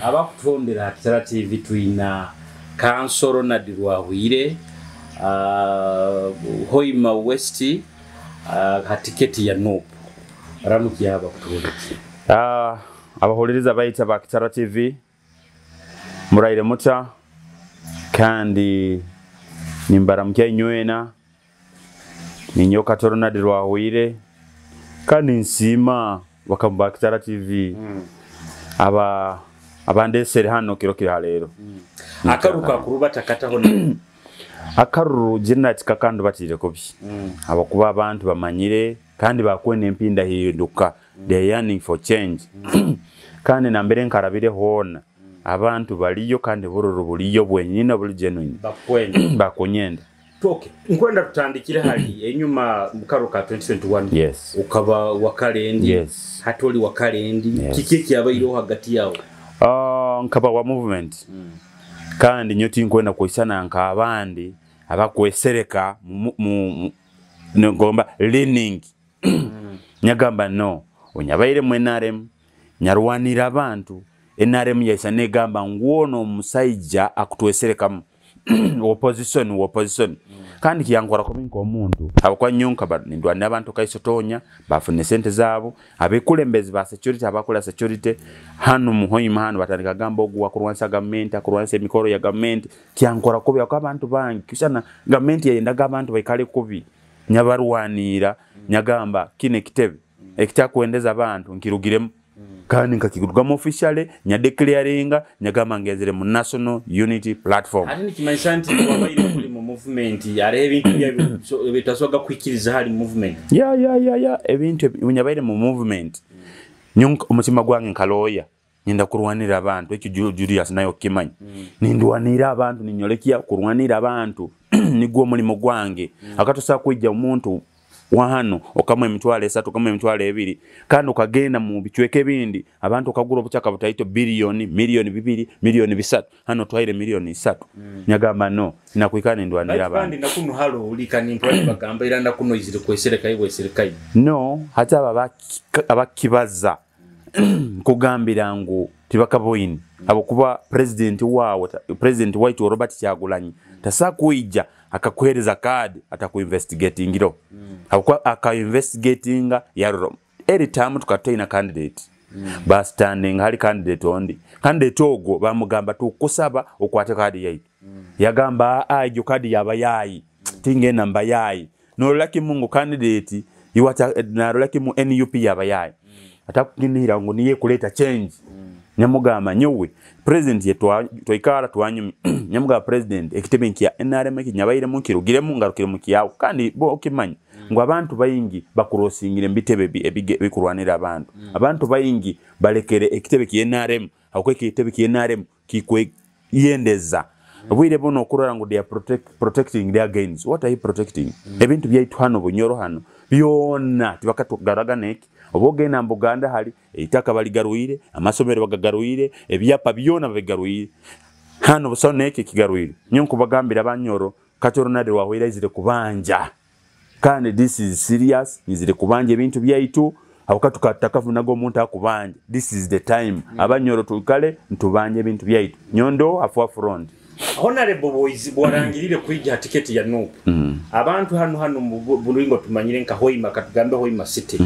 Abakutuhondera ha Kitara TV, twina Counsel Ronald Rwahwire, Hoima West, ha tiketi ya NUP. Ramukya abakutuhondera. Abahuliriza baita ba Kitara TV, muraire muta? Kandi nimbaramukya inywena. Ninyowe Kato Ronald Rwahwire, kandi nsiima bakamu ba Kitara TV aba abandesere hano kiro kya leero. Akaru kakurubata kataho. Akaruru jina kikakandu batire kubi, abakuba abantu bamanyire kandi bakwenda empindahinduka. They are yearning for change. Kandi nambere nkarabire hoona abantu baliyo, kandi bururu buliyo bwenyine buli genuine. Bakwenda. Bakunyenda. Okay. Nkwenda tutandikire hali enyuma mukaro ka 2021. Ukaba wakalendi. Hatoli wakalendi. Yes. Kiki ekyabaireho hagati yawe? Nkaba wa movement. Kandi nyo tinkwenda kuisana nk'abandi abakwesereka mu ngomba leaning. Nyagamba no, onyabaire mu NRM, nyarwanira abantu. NRM yaisa negamba nguono omusaija akutweserekamu. Opposition, opposition. Kandi kiyankora kubi nk'omuntu. Habwokuba nyo nkaba nindwanira abantu Kaisotonya, bafune sente zaabo, abekulembezi ba security, abakora security hano mu Hoima hano batandika gamba ogu akurwanisa gavumenti, akurwanisa emikoro ya gavumenti. Kyankora kubi habwokuba abantu bangi kisana gavumenti yayendaga abantu baikale kubi. Nyabarwanira, nyagamba kine kitebe ekitakwendeza abantu nkirugiremu. Kandi nkakirugamu officially, nyadeclaringa, nyagamba ngenzere mu National Unity Platform. Ate nikimanyisa nti wabaire kuli mu movement, hariho ebintu bitasobola kwikiriza hali mu movement. Ya, ebintu nyabaire mu movement. Nyo omutima gwange nka lawyer, nyenda kurwanira abantu, ekyo Julius nayo kimanyi. Nindwanira abantu, ninyolekia kurwanira abantu nigwo omulimo gwange. Akatosa kwijja omuntu wahano okamwa 30,000, okamwa 20,000, kandi ukagenda mu bicweke bindi abantu okagura obuchaka butaito billioni, 2 million, 3 million, hano twaire 3 million. Nyagamba no, nakwikana ndwanira Baitu kandi abantu. Nakuno halo ulika nimpwani bagamba ira nakuno izire kwesereka iwe sereka. No, hata aba abakibaza kugambira ngu tibakaboini abokuba president wawe, president waitu Robert Kyagulanyi tasakuija akakuhereza card atakuinvestigatingiro. Abukuba akainvestigatinga yaroro eri tamu tukataina candidate. Ba standing hali candidate ondi, candidate ogwo bamugamba tukusaba okwate kadi yaitu. Yagamba a egyo kadi yabayayi, tingenda mbayayi. Nolola kimu candidate iwata narola kimu NUP yabayayi atakukinira ngo niye kuleta change. Nyamugamba nyowe president ye twaikara twanyumi, nyamugamba president ekitebe nkya NRM kinyabaire mu kirugiremu ngarukire mu kiyawo. Kandi bo okimanyi ngo abantu bayingi bakurosingire mbitebe bikurwanira abantu. Abantu bayingi balekere ekitebe ki NRM, akwe ekitebe ki NRM kikwe yendeza obwire buno okurora ngo they are protecting their gains. What are you protecting? Ebintu byaitu hano Bunyoro hano byona tibakatugaraga neki. Oba ogenda mu Buganda hali eitaka baligaruire, amasomero bagagaruire, ebyapa byona babigaruire. Hano busaho neki kigaruire. Nyo nkubagambira Banyoro, Kato Ronald Rwahwire izire kubanja. Kandi this is serious, nizire kubanja ebintu byaitu. Aho tukatakavunaga omuntu akubanja. This is the time. Abanyoro tukale ntubanje ebintu byaitu. Nyondo afwa front. Honorable Boys bwarangirire kwijja tiketi ya NUP. Abantu hano hano mu Buringo tumanyire nka Hoima, katugambe Hoima City.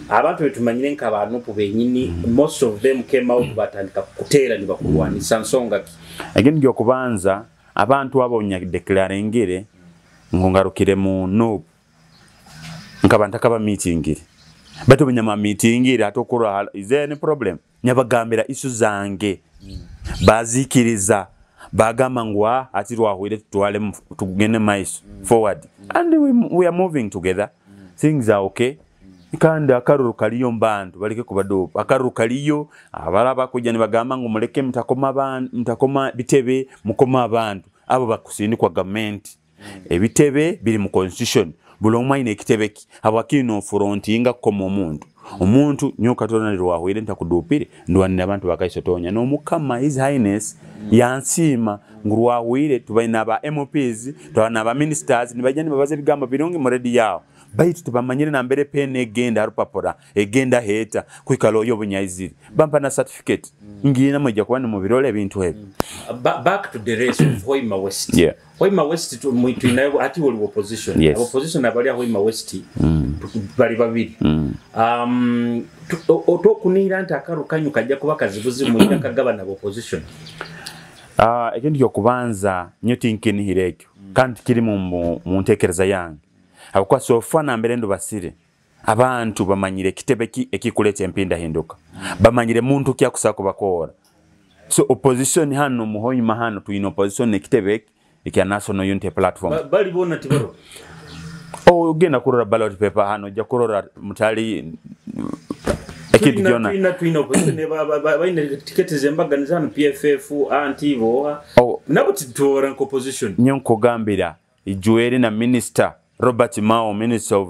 Abantu betumanyire nka ba NUP benyini, most of them came out batandika kutera ni bakurwanisa nsonga ki? Again gyo kubanza abantu abo nya declaringire ngo ngarukire mu NUP. Nkaba ntakaba meetingire. Bato binyama meetingire atokura, is there any problem? Nyabagambira isu zange. Bazikiriza bagamba ngu ati Rwahwire tutwale tugende maiso forward. And we are moving together. Things are okay. Kandi akaruru kaliyo mbantu baleke kubadopa. Akaruru kaliyo abalaba kujja nibagamba ngu muleke mutakoma abantu, mutakoma bitebe, mukoma abantu. Abo bakusindikwa government. Ebitebe biri mu constitution. Buli omwe ayina ekitebe ki. Habwakino frontinga kukoma omuntu. Omuntu nyo Katonda Rwahwire ntakudupire ndwanira abantu bakaisotonya n'omukama His Highness yansiima ngu Rwahwire tubaina aba MPs, tubaina aba ministers nibajja nibabaza ebigambo birungi mu radio yao. Baitu tibamanyire nambere peni egenda harupapura egenda heta kwikala oyo obunyaizire bampa na certificate. Ngiina mwijja kuba nimubirora ebintu ebyo. Back to the race of Hoima West. Hoima West twinayo ati wali opposition. Opposition abali Hoima West bali babiri. Otokunira nti akarukanyu kajja kuba kazibuzi mwina kagabana opposition. Ekintu kyokubanza nyo tinkinihira ekyo kandi kiri mu ntekereza yange. Habwokuba sofa nambere ndubasire abantu bamanyire ekitebe ekikuleta empindahinduka, bamanyire muntu kyakusa kubakora. So opposition hano muhoima hano tuina opposition ekitebe ekya National Unity Platform. Bali bona tibaro. Ogenda kurora ballot paper hano ojja kurora mutali ekintu kyona. Twina opposition baine tiketi zembaganiza hano PFF anti boha. Nabo titora nko opposition. Nyo nkugambira Ijueri na minister Robert Mao, Minister of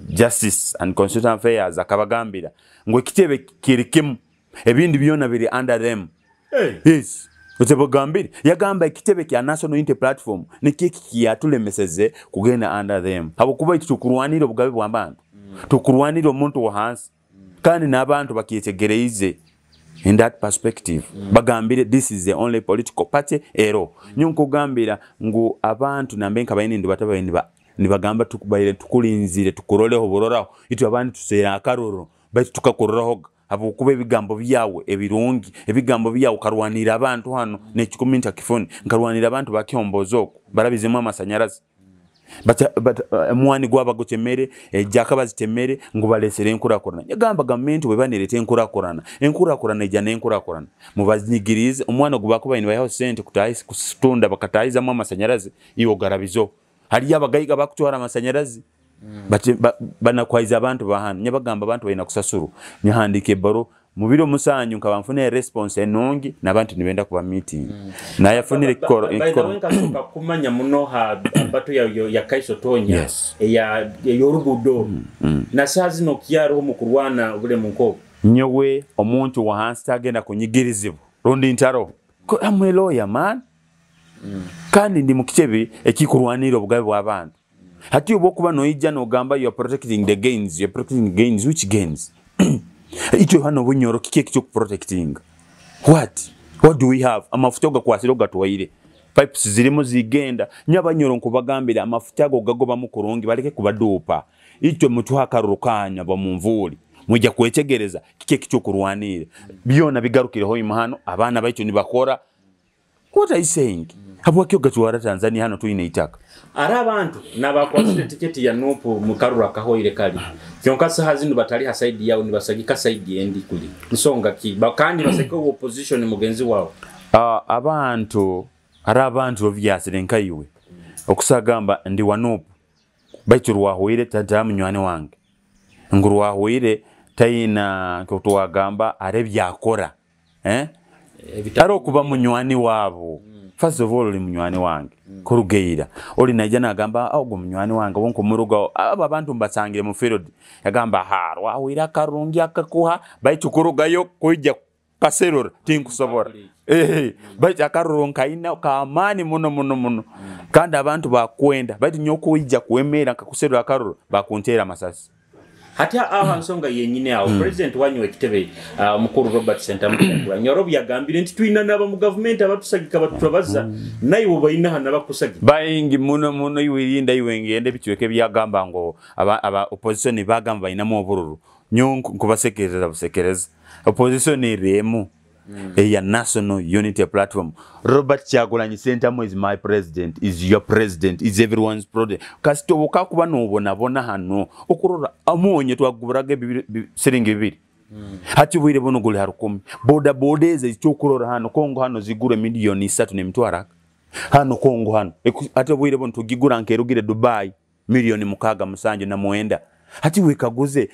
Justice and Constitutional Affairs, akabagambira ngo ekitebe kiri kimu ebindi byona biri under them. Hey. Yes. Otebagambire yagamba ekitebe kya National Unity Platform nikiki kiyatulemeseze kugenda under them. Habwokuba tukurwanira obugabe bw'abantu. Tukurwanira omuntu wa hansi. Kandi n'abantu bakyetegereize in that perspective. Bagambire this is the only political party ero. Nyonkugambira ngu abantu nambenka bayini ndibatabayini ba nibagamba tukubaire tukulinzire tukuroleho buroraho itwe abantu tusera akaroro baitu tukakuroraho habwokuba ebigambo byawe ebirungi ebigambo byawe karwanira abantu hano n'ekikumi ntakifuni nkarwanira abantu bakyombozo oku barabizemu amasanyarazi mwani gwabagotemere ejaka bazitemere ngu balesere enkurakurana. Yagamba gavumenti bwe banereta enkurakurana enkurakurana ejja n'enkurakurana mubanyigirize omwana gubakuba nibayaho sente kutahisa kutunda bakatahizamu amasanyarazi iwo garabizo. Hali abagayiga bakutwara amasanyarazi banakwaiza abantu bahana nyabagamba abantu balina kusasuru nyahandike ebaro mubiro musanyu nkaba nfune response enungi n'abantu nibenda kuba meeting. Naye afunire kikoro kikoro kumanya muno ha bato ya Kaiso Tonya. Yes. Ya yorugudo. Na saa zino kyaro mu kurwana obule munko nyowe omuntu wa hansi tagenda kunyigirizibwa rundi ntaro I'm a lawyer man. Kandi ndi mu kitebe ekikurwanira obugabe bw'abantu. Hati obokuba noijja nogamba you are protecting the gains, you are protecting gains, which gains? Itwe hano bunyoro kiki ekyo protecting? What do we have? Amafuta gakwasiro gatwaire. Pipes zirimu zigenda. Nyabanyoro nkubagambira amafuta ago gagoba mu kurungi baleke kubadupa. Itwe mutuha karurukanya bamumvuli. Mujja kwetegereza kiki ekyo kurwanira. Byona bigarukireho imahano abana baitu nibakora. What are you saying? Habwaki ogatwara Tanzania hano tuine itaka. Ara abantu nabakwasire tiketi ya nupu mukarura kahoire kali. Kyonka saha zino batali ha side yao nibasagika side endi kuli. Nsonga ki kandi baseka opposition mugenzi wao. Abantu ara abantu ovyasire nkaiwe. Okusagamba ndi wa nupu. Baitu rwahoire tata munywani wange. Ngurwahoire tayina kutwagamba arebyakora. Taro kuba munywani wabo. First of all oli munywani wange. Kurugeira. Oli naija nagamba ogwo munywani wange wonko muruga aba abantu mbasangire mu field. Yagamba ha rwahwira karungi akakuha baitu kurugayo kuija kaserura tinkusobora. Baitu akarurunka ina kaamani muno muno muno. Kandi abantu bakwenda baitu nyoko ija kuemera nkakuserura akaruru bakuntera amasasi. Hati aho nsonga yenyine aho president wanyu ekitebe mukuru Robert Sentamu Nyorobi yagambire nti twina naba mu government abatusagika baturabaza naye obayina hana bakusagika bayingi muno muno iwirinda iwengende bichweke byagamba ngo aba opposition bagamba bayina mu obururu nyo nkubasekereza busekereza opposition iremu eya National Unity Platform. Robert Kyagulanyi Sentamu is my president, is your president, is everyone's president. Kasito okakuba nobona hano okurora amonye twaguburaga siringi bibiri. Hati bwire buno guli harukumi. Boda boda eze ichokurora hano Kongo hano zigure milioni 3 n'emitwaro. Hano Kongo hano. Hati bwire buno tugigura nkerugire Dubai milioni 6 na 9. Hati wekaguze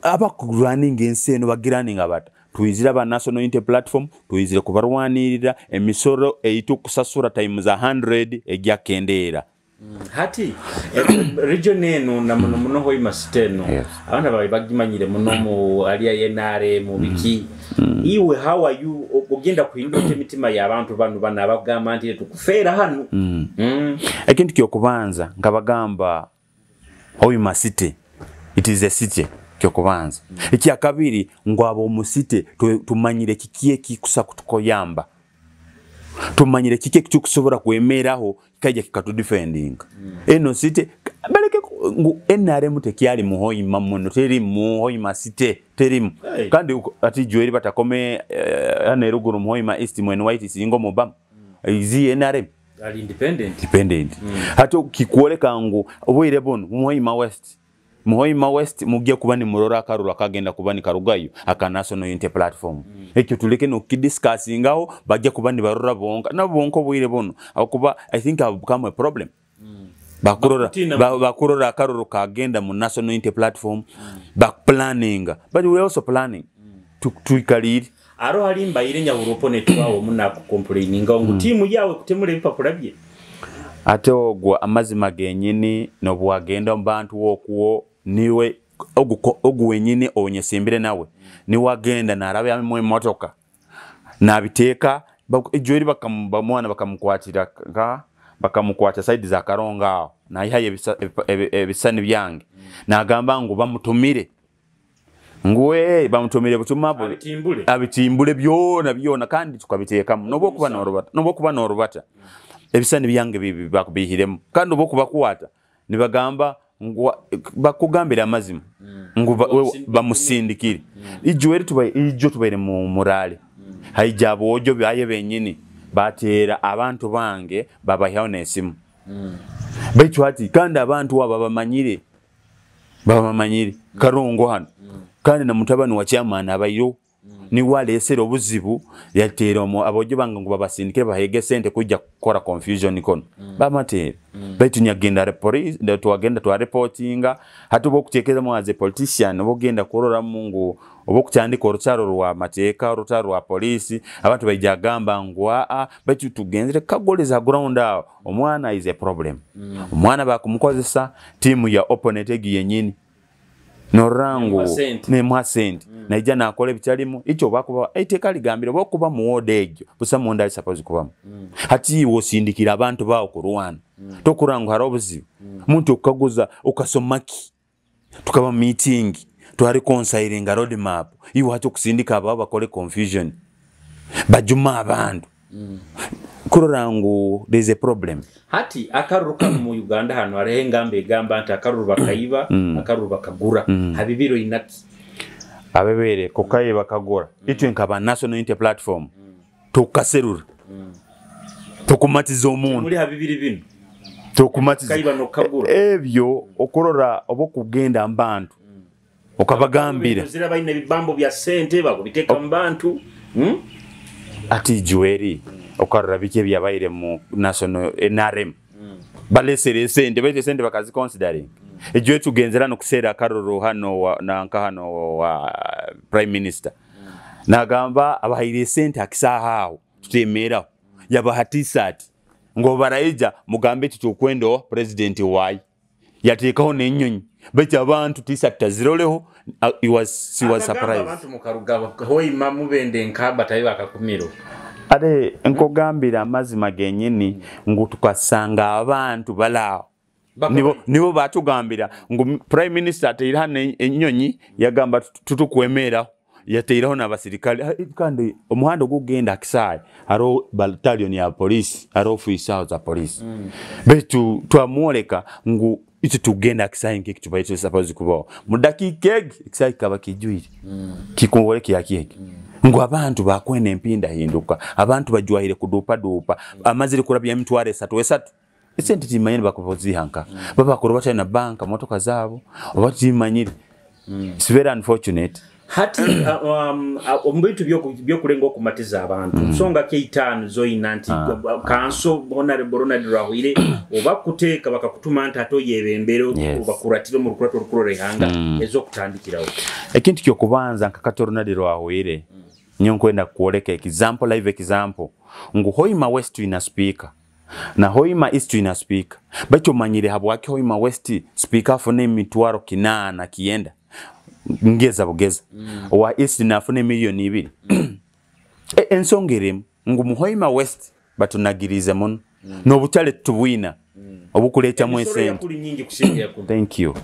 abakurwaninga ensi eno bagiraninga bata. Tuizira ba National Unity Platform, tuizire kubarwanirira emisoro eitu kusasura times 100 ejya kendera. Hati region eno na muno muno Hoima City eno. Yes. Abana bawe bagimanyire muno mu alia NRA mu biki. Iwe how are you ogenda kuhindura emitima y'abantu bano bana abagamba nti tukufera hano. Ekintu kyokubanza nkabagamba Hoima City, it is a city, kyokubanza. Ekyakabiri, ngu ab'omu city tumanyire kiki ekikusa kutukoyamba, tumanyire kiki ekitukusobora kwemeraho kikaija kikatudefendinga. Eno city baleke ngu NRM tekyali muhoima muno, terimu Hoima City, terimu. Hey. Kandi ati jweri batakome hano eruguru muhoima East, mwene White singo mubam izi NRM Ali independent. Independent. Hati kikwoleka ngu obwire buno muhoima West, Muhoima West mujja kuba ni murora akaruru akagenda kuba ni karugayo aka National Unity Platform. Ekyo tuleke nokukidiscussingaho, bajja kuba nibarora bonka nabo bonka obwire buno, akuba I think have become a problem. Bakurora Bakutina. Bakurora akaruru kagenda mu National Unity Platform, bakuplaninga, but we also planning. Tuikalire. Aro hali mbaire nyahuro opponent wawe munakucomplaininga ngu tiimu yawe kutemula ebipapula bye. Ate ogwo amazima genyini, nobwagenda mu bantu wokuwo niwe ogu wenyini onyesimbire nawe niwagenda narabyamu emotoka nabiteeka ejweri bamwana bakamukwatira ka bakamukwata side za Karonga aho nayihaye ebisani byange nagamba ngu bamutumire nguwe bamutumire butuma Abitimbule. Abitimbule byona byona kandi tukabiteekamu nobwokuba norubata, nobwokuba norubata ebisani byange bakubihiremu kandi obokubakwata nibagamba ngu bakugambira amazima ngu bamusindikire. Ijo eri tubaye ijo tubaire mu murale haija bojo byaye benyini batera abantu bange babahaho nesimu. Baitu hati kandi abantu aba bamanyire, babamanyire Karongo hano. Kandi na mutabani wa chairman abayo ni walesera obuzibu yatera abojo bange ngo babasindikire bahege sente kujja kukora confusion kono. Bamatera. Baitu nyagenda police ndo twagenda twa reportinga hatu bokutekeza mu as a politician bogenda kurora mungu obokutandika orucharo rwa mateka orucharo rwa police abantu baija gamba ngu a baitu tugenzere kagoleza ground awo omwana is a problem. Omwana bakumukozesa timu ya opponent egi yenyini norango Nemwa sente. Nemwa sente. Naija nakole ebitalimu icho bakuba eiteka ligambire bokuba mu ward egyo busa munda ali suppose kubamu. Hati wosindikira abantu bawo kurwana. Tokurango hari obuzibu. Muntu okaguza okasomaki tukaba meeting twari reconciling road map iwe hati okusindika abo bakole confusion bajuma abantu. Kurora ngu there is a problem. Hati akaruru kano mu Uganda hano hariho engamba egamba nti akaruru bakayiba, akaruru bakagura. Habibiro inaki? Abebere kokaye bakagura. Itwe nkaba National Unity Platform. Tukaserura. Tukumatiza omuntu. Muri habibiri bino. Tukumatiza. Kayiba no kagura. Ebyo okurora obokugenda mbantu. Okabagambira. Zira bayina ebibambo bya sente bakubiteka mbantu. Ati juweri okarora biki ebyabaire mu National NRM. Balesere sente, baite sente bakazi considering. Ejo tugenzera no kusera akaroro hano wa, na nka hano wa Prime Minister. Nagamba abahaire sente akisaha aho tutemeraho. Yabahatisa ati ngo baraija mugambe tutukwendo president wayi. Yatekaho nenyonyi. Baita abantu tisa taziroleho. He was Akagamba surprised. Abantu mukarugaba hoima mubende nkaba tayi bakakumiro. Ade nkogambira amazima genyini ngu tukasanga abantu balao. Nibo batugambira ngu Prime Minister ateira hano enyonyi yagamba tutukwemera yateiraho n'abasirikale. Kandi omuhanda ogugenda Kisai hariho battalion ya police, hariho office za police. Baitu twamworeka ngu iti tugenda Kisai nk'eki tubaire turi supposed kubaho. Mu dakiika egi Kisai kikaba kijwire. Kikongore kya kyeki. Ngu abantu bakwenda empinda hinduka, abantu bajwahire kudupa dupa, amazire kurabya emitwaro esatu esatu. Esente timanyire bakuzihanka. Baba bakora batari na banka motoka zabo, oba timanyire. It's very unfortunate. Hati, omu bintu byokulenga okumatiza abantu. Nsonga ke itaano zoyina nti kanso Honorable Ronald Rwahwire oba kuteeka bakakutuma nti ate oyebembere obakuratire mu lukurato olukurora ihanga ez'okutandikirawo. Ekintu kyokubanza nka Kato Ronald Rwahwire, nyo nkwenda kwoleka example, live example ngu Hoima West ina speaker na Hoima East ina speaker. Baitu omanyire habwaki Hoima West speaker afune emitwaro kinaana kienda ngeza bugeza. Wa East nafune milioni ibiri. Ensonga erimu ngu mu Hoima West batunagirize muno. N'obutale tubwina. Obukuleetamu Emisoro esente. Yakuli nyingi kusinga yakulu. Thank you.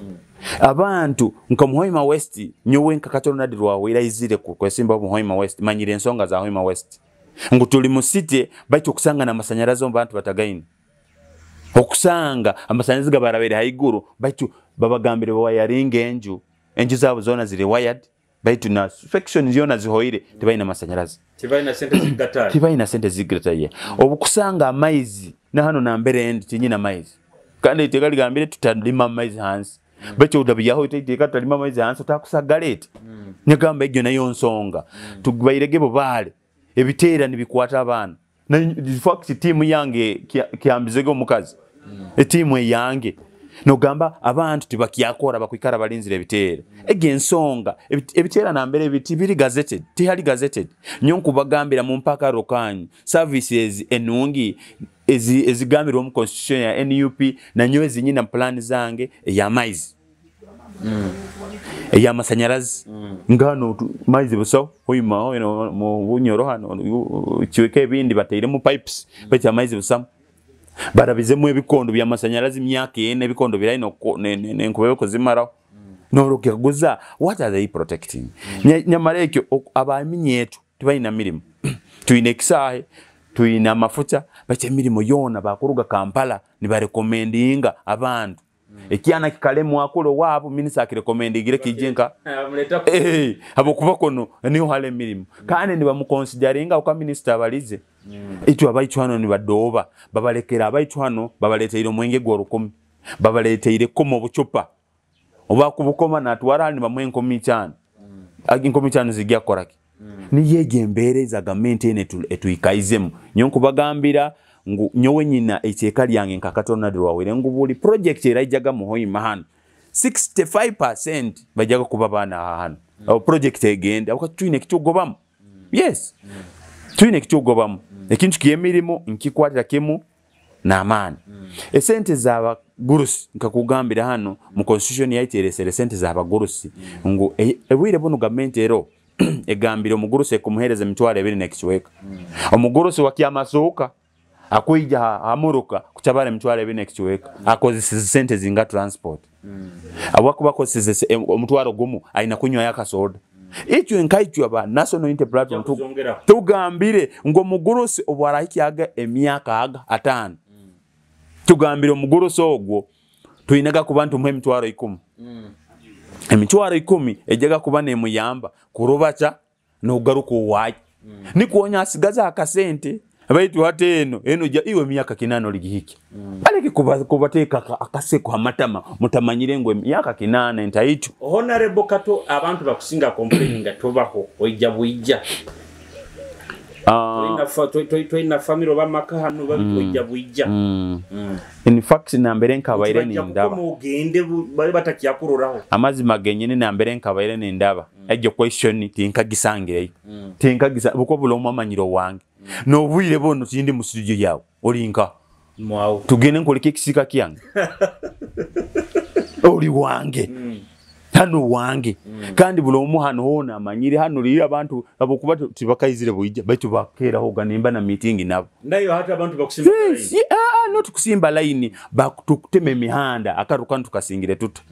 Abantu nka Muhoima West, nyowe nka Kato Ronald Rwahwire aizire kwesimba Muhoima West, manyire ensonga za Hoima West. Ngu tuli mu city, baitu okusanga n'amasanyalazi omu bantu batagaine. Okusanga amasanyalazi gabarabire haiguru, baitu babagambire bawayaringa enju. Enju zaabo zoona ziri wired, baitu na section zona zihoire, tibalina masanyalazi. Tibalina sente zigatayo. Tibalina sente zigatayo. Obukusanga amaizi na hano nambere endi tinyina maizi. Kandi iteeka ligambire tutalima amaizi hansi. Baitu odabiyaho iteeka tutalima amaizi hansi otakusagalete. Nyagamba egyo nayo nsonga. Tubairege bo baale ebiteera nibikwata abaana. Na in fact tiimu yange kyambizege omukazi. Etiimu eyange. Nogamba abantu tibakyakora bakwikara balinzire ebiteera. Egyo ensonga ebiteera nambere ebiti biri gazetted, tihali gazetted. Nyo nkubagambira mu mpaka rokanyu services enungi ezigambirwa mu constitution ya NUP na nyo ezinyina plan zange ey'amaizi. Ey'amasanyalazi. Ngano maizi buso hoima hoino mu bunyoro hano kiweke ebindi bateiremu pipes baitu amaizi busamu. Barabizemu ebikondo by'amasanyalazi myaka ene ebikondo biraino nenkubebe kuzimaraho. Norokeguza what are they protecting? Nyamara ekyo abaminyi etu tibalina mirimu. Tuyina ekisaahe, tuyina amafuta, baitu emirimu yoona bakuruga Kampala nibarekomendinga abantu. Ekyana kikalemu akulo waabo minisita akirekomendingire kijenka. Amuleta Habwokuba kono niho hali emirimu. Kandi nibamukonsidaringa uka minisita abalize. Itwe abaitu hano nibadooba, babalekera abaitu hano babaleteire omwenge gwa 10. Babaleteire koma obucupa. Oba kubukoma natwara hali nibamuha 50,000. 50,000 zijja kukoraki? Niyo egyo embeera eza gavumenti eno etuikaizemu. Nyo nkubagambira ngu nyowe nyina eiteeka lyange nka Kato Ronald Rwahwire ngu buli project eraijaga Muhoima hano 65% bajjaga kuba baana aha hano. Abo project egende, abo twine ekitugobamu. Yes. Twine ekitugobamu. Ekintu ky'emirimu nkikwatira kimu n'amaani. Esente z'abagurusi nkakugambira hano mu constitution yaitu eresere esente z'abagurusi ngu ebwire buno gavumenti ero egambire omugurusi ekumuhereza emitwaro ebiri n'ekicweka. Omugurusi wa Kyamasuuka akwija hamuruka kutabara emitwaro ebiri n'ekicweka akozesa sente zinga transport. Abakuba akozesa omutwaro gumu alina kunywa yakasoda. Ekyo nkaitwe aba National Unity Platform Kuzongeraho. tugambire ngo omugurusi obwarahikyaga emyaka aga 5. Tugambire omugurusi ogwo tuyinaga kuba ntumuhe emitwaro 10. Emitwaro 10 ejaga kuba nemuyamba kurubaca n'ogaruka owaayo. Nikuonya asigaza akasente baitu hata eno eno ja iwe myaka 8 oligihiki. Aleke kubateeka akaseko amatama mutamanyire ngo emyaka 8 ntaitu. Honorable Kato abantu bakusinga complaining nga tobaho oija buija. Toyina family oba maka hano oija buija. In fact nambere nkabaire Bajja nindaba. kukoma ogende bali batakyakuroraho. Amazima genyini nambere nkabaire nindaba. Egyo question tinkagisangireyo. Tinkagisa buko bulomu amanyiro wange. N'obwire buno tindi mu studio yawe olinka. Mwawo. Tugende nkoleke ekisika kyange. Oli wange. Hano wange. Kandi bulomu hano hona amanyire hano liri abantu abokuba tibakaizire buija baitu bakeraho ganimba na meeting nabo. Nayo hata abantu bakusimba Yes, line. not kusimba line bakutukutema emihanda akaruka tukasingire tuta.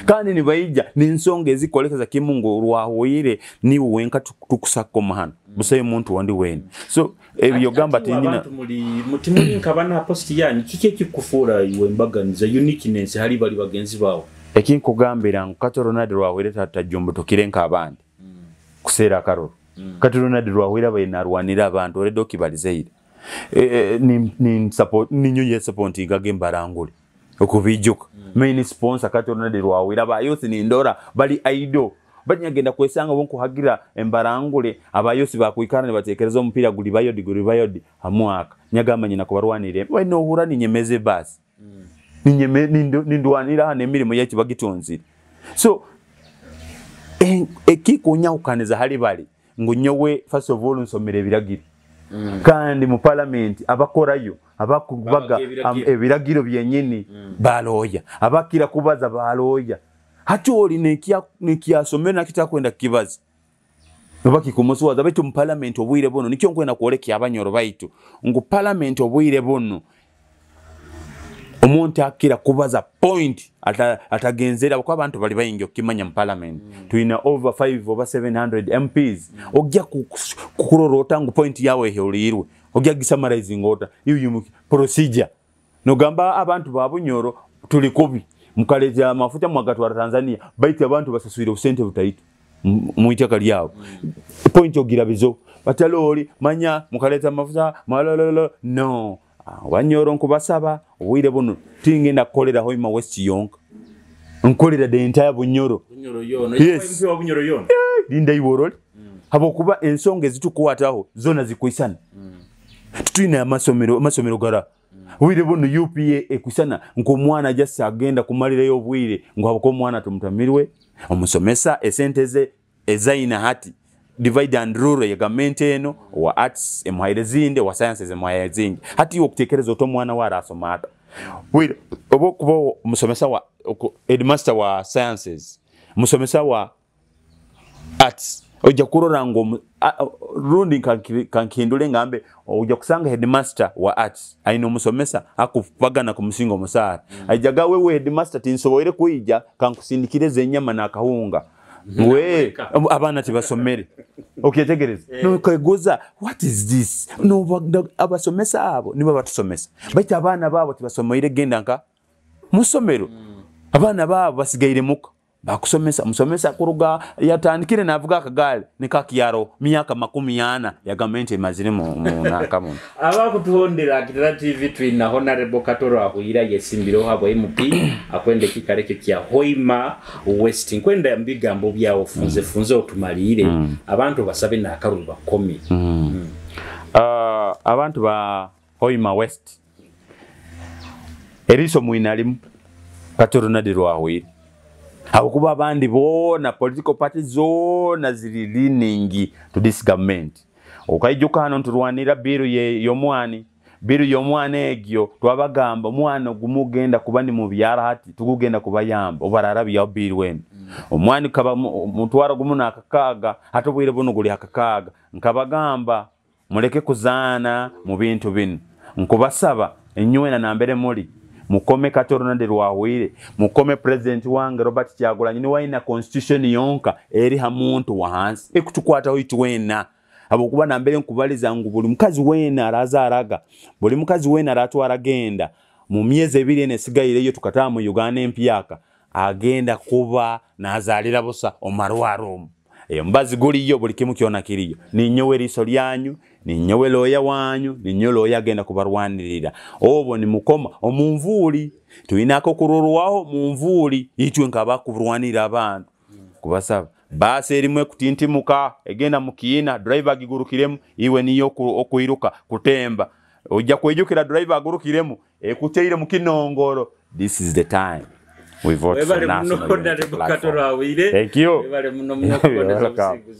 Kandi nibaija ninsonga ezikolekeza kimu ngo Rwahwire ni wenka tukusako mahano. Busayo muntu wandi wene. So ebyo gamba Ati tinyina abantu muri mutimuri nkabana post yanyu kiki ekikufuura iwe embaganiza uniqueness hali bali bagenzi bawo. Ekinkugambira ngu Kato Ronald Rwahwire tatajumbukire nk'abandi. Kuseera akaroro. Kato Ronald Rwahwire abaye narwanira abantu already okibalizeire. Ni support ni nyo supportinga gembarangule. Okubijuka. Main sponsor Kato Ronald Rwahwire aba youth ni ndora bali idle. Banyagenda kwesanga bonko hagira embarangule aba youth bakwikana nibatekereza omupiira guli bayodi guli bayodi hamwaka. Nyagamba nyina kubarwanire. We no hura ninyemeze basi. Ninyeme nindwanira hano emirimu yaitu bagitunzire. So ekikunyahukaniza hali bali ngu nyowe first of all nsomere ebiragiro. Kandi mu parliament abakorayo abakubaga Babaga ebiragiro. ebiragiro byenyini baloya abakira kubaza baloya hati oli nekyasomere nakitakwenda kibaza bakikumusuwaza baitu mu parliament obwire buno nikyo nkwenda kwolekya abanyoro baitu ngu parliament obwire buno Omuntu akira kubaza point atagenzera kuba abantu bali bayingi okimanya mu parliament. Tulina over 5 oba 700 MPs. Ojja kukurora ota ngu point yawe ehulirwe? Ojja gisummarizing ota iyo procedure? Nogamba abantu ba Bunyoro tuli kubi, mukaleta amafuta mwagatwara Tanzania, baitu abantu basaswire obusente butaitu mu itaka lyabo. Point ogirabizo bataloli manya mukaleta amafuta malololo no. Abanyoro nkubasaba obwire buno tingenda kukolera Hoima West yonka, nkolera the entire Bunyoro. Bunyoro yono? Yes. MP wa Bunyoro yono? Linda iworoli. Habwokuba ensonga ezitukwataho zona zikwisana. Tutwine amasomero gara bwire buno UPA ekwisana nk'omwana just agenda kumalirayo obwire ngu habwokuba omwana tumutamirwe omusomesa esente ze ezaina. Hati divide and rule ya gavumenti eno, wa arts emuhaire zindi, wa sciences emuhaire zingi. Hati iwe okutekereza oti omwana we arasoma ata bwire oba okuba omusomesa wa headmaster wa sciences, musomesa wa arts, ojja kurora ngu rundi kankihindule ngambe ojja kusanga headmaster wa arts aine omusomesa akupagana kumusinga omusaara. Aijaga wewe headmaster, tinsoboire kwija, kankusindikirize enyama n'akahunga we abaana tibasomere. Okyetegereza nokeguza, what is this? No, abasomesa abo nibo batusomesa, baitu abaana baabo tibasomeire. Genda nka musomero, abaana baabo basigaire muka bakusomesa. Musomesa kuruga yatandikire navuga akagaali nikakyaro myaka 40 ya gavumenti emazire mu nanka muno. Abakutuhondera Kitara TV, twina Honorable Kato Rwahwira yesimbireho habwa MP akwenda ekikaro ekyo kya Hoima West. Nkwenda mbigambo byawo funze funze otumalire, abantu basabe n'akalulu bakome. Abantu ba Hoima West, eriiso mwina limu Kato Ronald Rwahwire, habwokuba abandi boona political party zoona ziri leaning to this government. Okaijuka hano nturwanira bill y'omwani. Bill y'omwana egyo twabagamba omwana ogumu genda kuba ni mubyara, hati tugugenda kubayamba obararabyaho bill eno. Omwani kaba mutwaro gumu n'akakaaga, hati obwire buno guli akakaaga. Nkabagamba muleke kuzaana mu bintu bino. Nkubasaba enywena nambere muli mukome Kato Ronald Rwahwire, mukome president wange Robert Kyagulanyi. Niwe constitution yonka eri ha muntu wa hansi ekutukwataho itwena, habwokuba nambere nkubaliza ngu buli mukazi wena arazaaraga, buli mukazi wena aratwara genda mu myezi 2 ene esigaireyo tukataaha mu Uganda empyaka, agenda kuba nazaalira busa omumarwaro omu. Omubazi guliyo, buli kimu kyona kiriyo. Ninyowe eriiso lyanyu, ninyowe looya wanyu, ninyowe looya agenda kubarwanirira. Obwo nimukoma omunvuuli twinako okurorwaho munvuuli itwe nkabakurwanirira abantu. Kubasaba baasi erimu ekutintimuka egenda mu kiina, driver agigurukiremu, iwe niyo okwiruka kutemba, ojja kwijukira driver agurukiremu ekuteire mu kinongoro. This is the time we vote for Webale muno National Unity Honorable Kato Platform. Rwahwire. Thank you. Webale muno muno kuboneza Welcome. obusinguzi.